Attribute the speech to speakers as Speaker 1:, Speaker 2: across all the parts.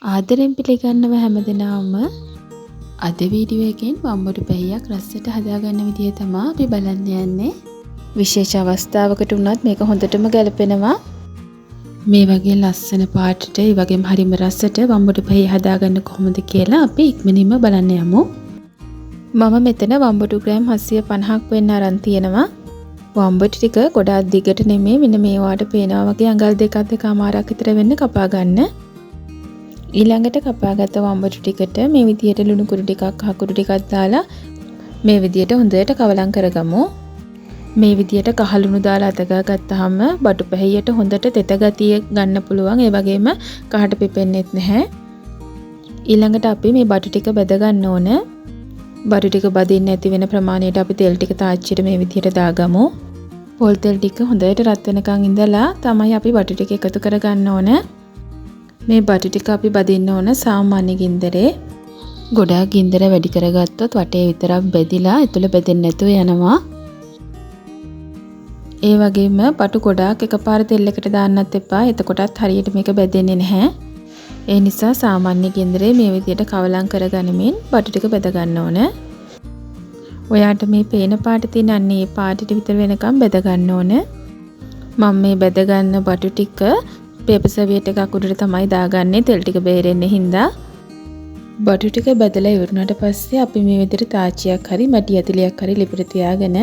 Speaker 1: ආදරෙන් පිළිගන්නව හැමදෙනාම. අද වීඩියෝ එකෙන් වම්බටු පැහියක් රසට හදාගන්න විදිය තමයි අපි බලන්න යන්නේ. විශේෂ අවස්ථාවකට වුණත් මේක හොඳටම ගැලපෙනවා. මේ වගේ ලස්සන පාටට ඒ වගේම හරිම රසට වම්බටු පැහිය හදාගන්න කොහොමද කියලා අපි ඉක්මනින්ම බලන්න යමු. මම මෙතන වම්බටු ග්‍රෑම් 750ක් වෙන්න අරන් තියෙනවා. වම්බටු ටික ගොඩාක් දිගට නෙමෙයි, මෙන්න මේ වාට පේනවා වගේ අඟල් දෙකක් දෙකමාරක් විතර වෙන්න කපා ගන්න. ඊළඟට කපාගත්ත වම්බටු ටිකට මේ විදියට ලුණු කුඩු ටිකක් කහ කුඩු ටිකක් දාලා මේ විදියට හොඳට කවලම් කරගමු. මේ විදියට කහ ලුණු දාලා අතගා ගත්තාම බටු පැහියට හොඳට තෙත ගතිය ගන්න පුළුවන්. ඒ වගේම කහට පිපෙන්නෙත් නැහැ. ඊළඟට අපි මේ බටු ටික බෙද ගන්න ඕන. බටු ටික බදින්න ඇති වෙන ප්‍රමාණයට අපි තෙල් ටික තාච්චියට මේ විදියට දාගමු. පොල් තෙල් ටික හොඳට රත් වෙනකන් ඉඳලා තමයි අපි බටු ටික එකතු කරගන්න ඕන. මේ බටු ටික අපි බදින්න ඕන සාමාන්‍ය ගින්දරේ. ගොඩාක් ගින්දර වැඩි කරගත්තොත් වටේ විතරක් බෙදිලා ඇතුළ බෙදෙන්නේ නැතුව යනවා. ඒ වගේම බටු ගොඩාක් එකපාර තෙල් එකට දාන්නත් එපා. එතකොටත් හරියට මේක බෙදෙන්නේ නැහැ. ඒ නිසා සාමාන්‍ය ගින්දරේ මේ විදියට කවලම් කරගනිමින් බටු ටික බෙද ගන්න ඕන. ඔයාට මේ පේන පාට තියෙන අන්න ඒ පාටට විතර වෙනකම් බෙද ගන්න ඕන. මම මේ බෙද ගන්න බටු ටික පේපර් සර්වියට් එකක් උඩට තමයි දාගන්නේ, තෙල් ටික බේරෙන්න හින්දා. බටු ටික බෙදලා ඉවරුනාට පස්සේ අපි මේ විදිහට තාච්චියක් හරි මැටි ඇතිලියක් හරි ලිපට තියාගෙන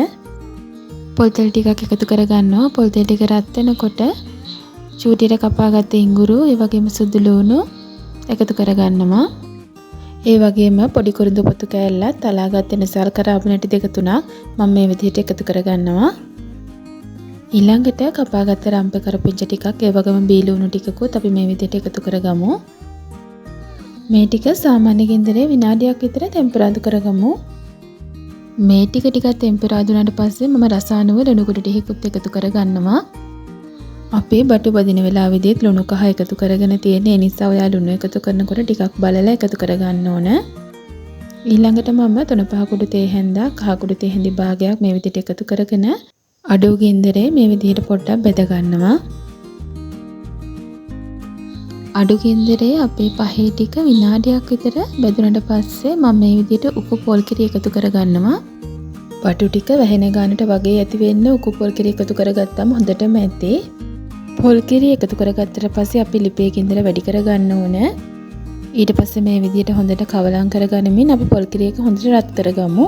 Speaker 1: පොල් තෙල් ටිකක් එකතු කරගන්නවා. පොල් තෙල් ටික රත් වෙනකොට චූටියට කපාගත්ත ඉඟුරු, ඒ වගේම සුදු ලුණු එකතු කරගන්නවා. ඒ වගේම පොඩි කුරුඳු පොතු කෑල්ලත් තලාගත්ත නිසල් කරාබු නැටි දෙක තුනක් මම මේ විදිහට එකතු කරගන්නවා. ඊළඟට කපාගත්ත රම්පෙ කරපිංච ටිකක්, ඒ වගේම බීලුණු ටිකකුත් අපි මේ විදිහට එකතු කරගමු. මේ ටික සාමාන්‍ය ගින්දරේ විනාඩියක් විතර තෙම්පරාදු කරගමු. මේ ටික ටිකක් තෙම්පරාදු වුණාට පස්සේ මම රස අනුව ලුණු කුඩු ටිකකුත් එකතු කරගන්නවා. අපේ බටු බදින වෙලාවෙදිත් ලුණු කහ එකතු කරගෙන තියෙන නිසා ඔයා ලුණු එකතු කරනකොට ටිකක් බලලා එකතු කරගන්න ඕන. ඊළඟට මම 3-5 කුඩු තේ හැන්දක්, කහ කුඩු තේ හැඳි භාගයක් මේ විදිහට එකතු කරගෙන අඩු ගින්දරේ මේ විදිහට පොඩ්ඩක් බෙද ගන්නවා. අඩු ගින්දරේ අපේ පහේ ටික විනාඩියක් විතර බෙදුනට පස්සේ මම මේ විදිහට උකු පොල් කිරි එකතු කරගන්නවා. බටු ටික වැහෙන ගානට වගේ ඇති වෙන්න උකු පොල් කිරි එකතු කරගත්තම හොඳටම ඇති. පොල් කිරි එකතු කරගත්තට පස්සේ අපි ලිපේ ගින්දර වැඩි කරගන්න ඕන. ඊට පස්සේ මේ විදිහට හොඳට කවලම් කරගනිමින් අපි පොල් කිරි එක හොඳට රත් කරගමු.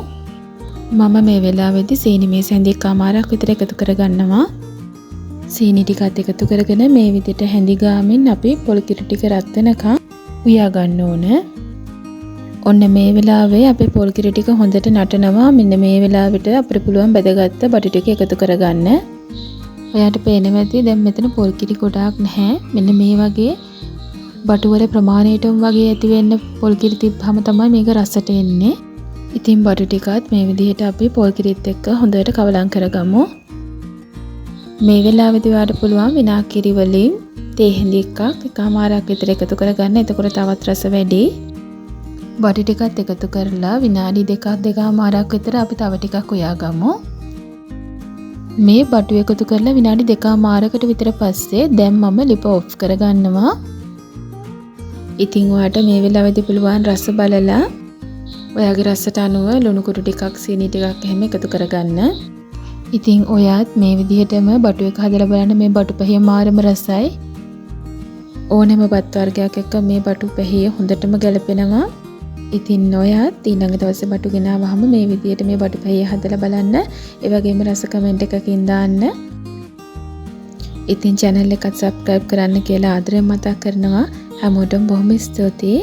Speaker 1: මම මේ වෙලාවේදී සීනි මේස හැඳි එකමාරක් විතර එකතු කරගන්නවා. සීනි ටිකත් එකතු කරගෙන මේ විදිහට හැඳි ගාමින් අපි පොල් කිරි ටික රත් වෙනකන් උයා ගන්න ඕන. ඔන්න මේ වෙලාවේ අපේ පොල් කිරි ටික හොඳට නටනවා. මෙන්න මේ වෙලාවට අපිට පුළුවන් බෙදගත්ත බටු ටික එකතු කරගන්න. ඔයාට පේනවා ඇති දැන් මෙතන පොල් කිරි ගොඩාක් නැහැ. මෙන්න මේ වගේ බටු වල ප්‍රමාණයටම වගේ ඇති වෙන්න පොල් කිරි තිබ්බහම තමයි මේක රසට එන්නේ. ඉතින් බටු ටිකත් මේ විදිහට අපි පොල් කිරිත් එක්ක හොඳට කවලම් කරගමු. මේ වෙලාවේදී ඔයාට පුළුවන් විනාකිරි වලින් තේ හැඳි එකක් එකමාරක් විතර එකතු කරගන්න. එතකොට තවත් රස වැඩි. බටු ටිකත් එකතු කරලා විනාඩි දෙකක් දෙකමාරක් විතර අපි තව ටිකක් උයාගමු. මේ බටු එකතු කරලා විනාඩි දෙකමාරකට විතර පස්සේ දැන් මම ලිප ඔෆ් කරගන්නවා. ඉතින් ඔයාට මේ වෙලාවේදී පුළුවන් රස බලලා ඔයාගේ රසට අනුව ලුණු කුඩු ටිකක් සීනි ටිකක් එහෙම එකතු කරගන්න. ඉතින් ඔයාත් මේ විදිහටම බටු එක හදලා බලන්න. මේ බටු පැහිය මාරම රසයි. ඕනෑම බත් වර්ගයක් එක්ක මේ බටු පැහිය හොඳටම ගැලපෙනවා. ඉතින් ඔයාත් ඊළඟ දවසේ බටු ගෙනාවහම මේ විදිහට මේ බටු පැහිය හදලා බලන්න. ඒ වගේම රස කමෙන්ට් එකකින් දාන්න. ඉතින් channel එකත් subscribe කරන්න කියලා ආදරෙන් මතක් කරනවා. හැමෝටම බොහොම ස්තුතියි.